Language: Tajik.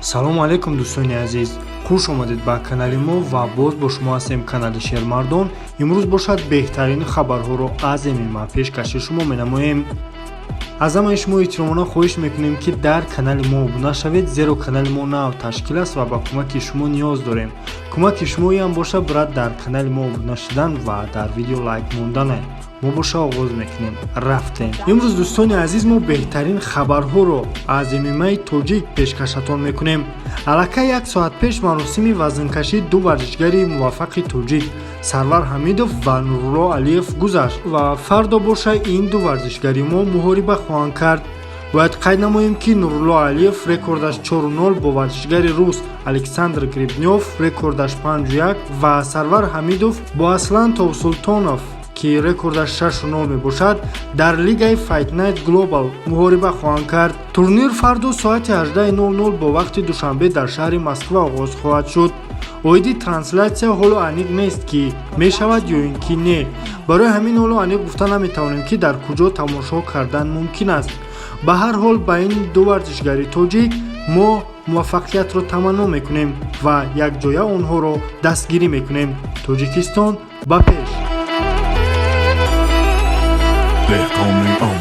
Салому алайкум, дӯстони азиз, хуш омадед ба канали мо ва боз бо шумо ҳастем, канали Шермардон. Имрӯз бошад, беҳтарин хабарҳоро аз ММА пешкаши шумо менамоем. Аз ҳамаи шумо эҳтиромона хоҳиш мекунем, ки дар канали мо обуна шавед, зеро канали мо нав ташкил аст ва ба кӯмаки шумо ниёз дорем. Кӯмаки шумоам боша, брат, дар канали мо обуна шудан ва дар видео лайк мондане. Мо боша оғоз мекунем, рафтем. Имрӯз, дӯстони азиз, мо беҳтарин хабарҳоро аз ММАи тоҷик пешкашатон мекунем. Аллакай як соат пеш маросими вазнкашии ду варзишгари муваффақи тоҷик, Сарвар Ҳамидов ва Нурулло Алиев, гузашт ва фардо боша ин ду варзишгари мо муҳориба хоҳанд кард. Бояд қайд намоем, ки Нурулло Алиев рекордаш 4-0 бо варзишгари рус Александр Гребнёв, рекордаш 5-1, ва Сарвар Ҳамидов бо Аслан Товсултонов, ки рекордаш 6-0 мебошад, дар лигаи Fight Night Global муҳориба хоҳанд кард. Турнир фардо соати 18:00 бо вақти Душанбе дар шаҳри Москва оғоз хоҳад шуд. Оиди трансляция ҳоло аниқ нест, ки мешавад ё ин ки не. Барои ҳамин ҳоло аниқ гуфта наметавонем, ки дар куҷо тамошо кардан мумкин аст. Ба ҳар ҳол, ба ин ду варзишгари тоҷик мо муваффақиятро таманно мекунем ва якҷоя онҳоро дастгирӣ мекунем. Тоҷикистон ба пеш! Деҳқони.